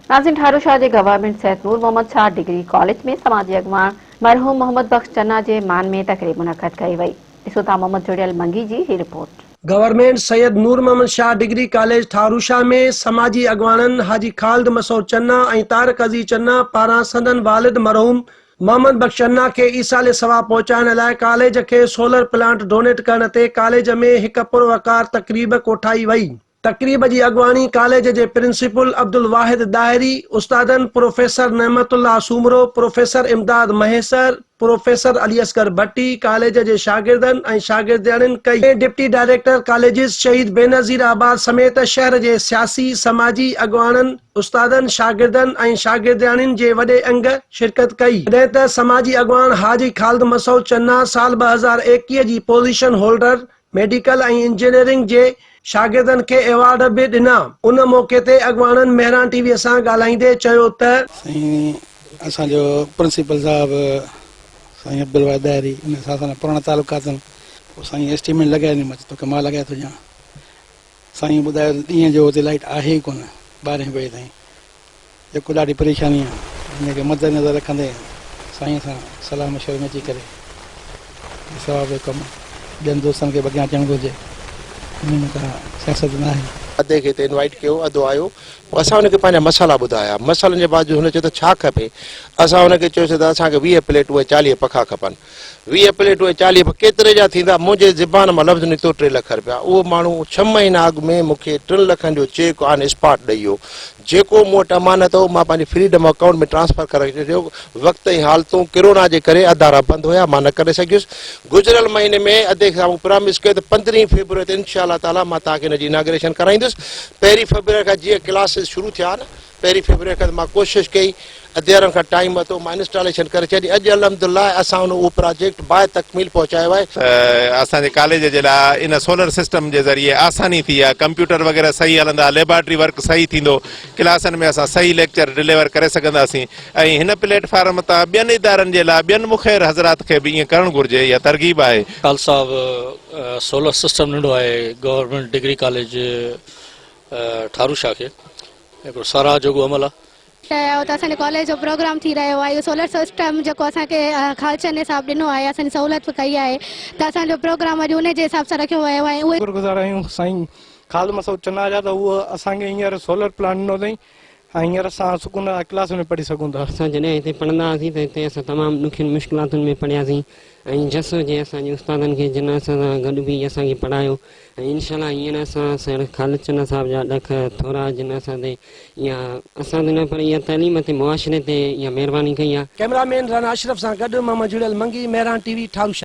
ناظرين ٺاروشاهه جي government Syed Noor Muhammad Shah degree college ۾ سماجي اڳواڻ مرحوم محمد بخش چنا جي مان ۾ تقريب منعقد ڪئي وئي. ڏسو ٿا محمد جڙيل منگي جي هي report. Government Syed Noor Muhammad Shah degree college Tharushah ۾ سماجي اڳواڻن حاجي خالد مسعود چنا ۽ طارق عزيز چنا پاران سندن والد مرحوم محمد بخش چنا کي ايصال ثواب پهچائڻ لاء ڪاليج کي سولر پلانٽ ڊونيٽ ڪرڻ تي ڪاليج ۾ هڪ پروقار تقريب ڪوٺائي وئي. تقريب جي اڳواڻي ڪاليج جي پرنسپل عبدالواحد ڏاهري، استادن professor Naimat Ullah Soomro, professor Imdad Mahesar, professor Ali Asghar Bhatti, college جي شاگردن ۽ شاگردياڻين ڪئي ۽ ڊپٽي ڊائريڪٽر ڪاليجز شهيد بينظير آباد سميت شهر جي سياسي، سماجي اڳواڻن، استادن، شاگردن ۽ شاگردياڻين جي وڏي انگ شرڪت ڪئي. جڏهن ته سماجي اڳواڻ حاجي خالد مسعود چنا سال 2021 جي پوزيشن هولڊر ميڊيڪل ۽ انجنيئرنگ جي شاگردن کي ايوارڊ به ڏنا. ان موقعي تي اڳواڻن مهراڻ ٽي وي سان ڳالهائيندي چيو ته. سائين اسان جو پرنسپل صاحب سائين عبدالواحد ڏاهري ان سان اسان جا پراڻا تعلقات آهن پوء سائين ايسٽيميٽ لڳائي ڏني مان چيو توکي مان لڳائي ٿو ڏيان سائين ٻڌايو ته ڏينهن جو اتي لائيٽ آهي ئي ڪونه ٻارهين بجي تائين جيڪو ڏاڍي پريشاني آ ان کي مد نظر رکندي سائين سان صلاح مشوري ۾ اچي ڪري هي ثواب جو ڪم ٻين دوستن کي به اڳيان اچڻ گهرجي ان ۾ ڪا سياست نه آهي. ادي کي هتي انوائيٽ ڪيو ادو آيو پوء اسان هن کي پنهنجا مسئلا ٻڌايا مسئلن جي باوجود هن چيو ته ڇا کپي اسان هن کي چيوسين ته اسان کي 20 پليٽون ۽ 40 پکا کپن 20 پليٽون ۽ 40 پکا ڪيتري جا ٿيندا منهنجي زبان مان لفظ نڪتو 3 لک رپيا اهو ماڻهو ڇهه مهينا اڳ ۾ مون کي 3 لکن جو چيڪ آن اسپاٽ ڏئي ويو جيڪو مون وٽ امانت هو مان پنهنجي فريڊم اڪائونٽ ۾ ٽرانسفر ڪري ڇڏيو، وقت ۽ حالتون ڪرونا جي ڪري ادارا بند هيا مان نه ڪري سگهيس، گذريل مهيني ۾ ادي کان مون پرامس ڪيو ته پندرهين فيبروري تي انشاء الله تعاليٰ مان توهان کي ان جي اناگريشن ڪرائيندس، پهرين فيبروري کان جيئن ڪلاسز شروع ٿيا نه پهرين فيبروري کان مان ڪوشش ڪئي اديارن کان ٽائيم ورتو مان انسٽاليشن ڪري ڇڏي اڄ الحمدالله اسان ان اهو پراجيڪٽ باء تڪميل پهچايو آهي. اسان جي ڪاليج جي لاء ان سولر سسٽم جي ذريعي آساني ٿي آهي ڪمپيوٽر وغيره صحيح هلندا ليبارٽري ورڪ صحيح ٿيندو ڪلاسن ۾ اسان صحيح ليڪچر ڊليور ڪري سگهنداسين ۽ هن پليٽ فارم تان ٻين ادارن جي لاء ٻين مخير حضرات کي به ائين ڪرڻ گهرجي اها ترغيب آهي. خالد صاحب سولر سسٽم ڏنو آهي government degree college Tharu Shah کي هڪڙو ساراهه جوڳو عمل آهي. رهيا ته اسان جي ڪاليج جو پروگرام ٿي رهيو آهي اهو سولر سسٽم جيڪو اسان کي خالد چني صاحب ڏنو آهي اسان جي سهولت به ڪئي آهي ته اسان جو پروگرام اڄ انهي جي حساب سان رکيو ويو آهي اهي شڪر گذار آهيون سائين خالد مسعود چنا جا ته هو اسان کي هينئر سولر پلانٽ ڏنو اٿئي ۽ هينئر اسان سڪون سان ڪلاس ۾ پڙهي سگهون ٿا. اسان جڏهن هتي پڙهندا هئاسين ته هتي اسان تمام ڏکين مشڪلاتن ۾ پڙهياسين ۽ جس هجي اسان جي استادن کي جن اسان سان گڏ بيهي اسان کي پڙهايو ۽ انشاء الله هينئر اسان سر خالد چنا صاحب جا لک ٿورا جن اسان تي اها اسان تي نه پر اها تعليم تي معاشري تي اها مهرباني ڪئي آهي. ڪئميرا مين رانا اشرف سان گڏ محمد جڙيل منگي، مهراڻ ٽي وي، ٺاروشاه.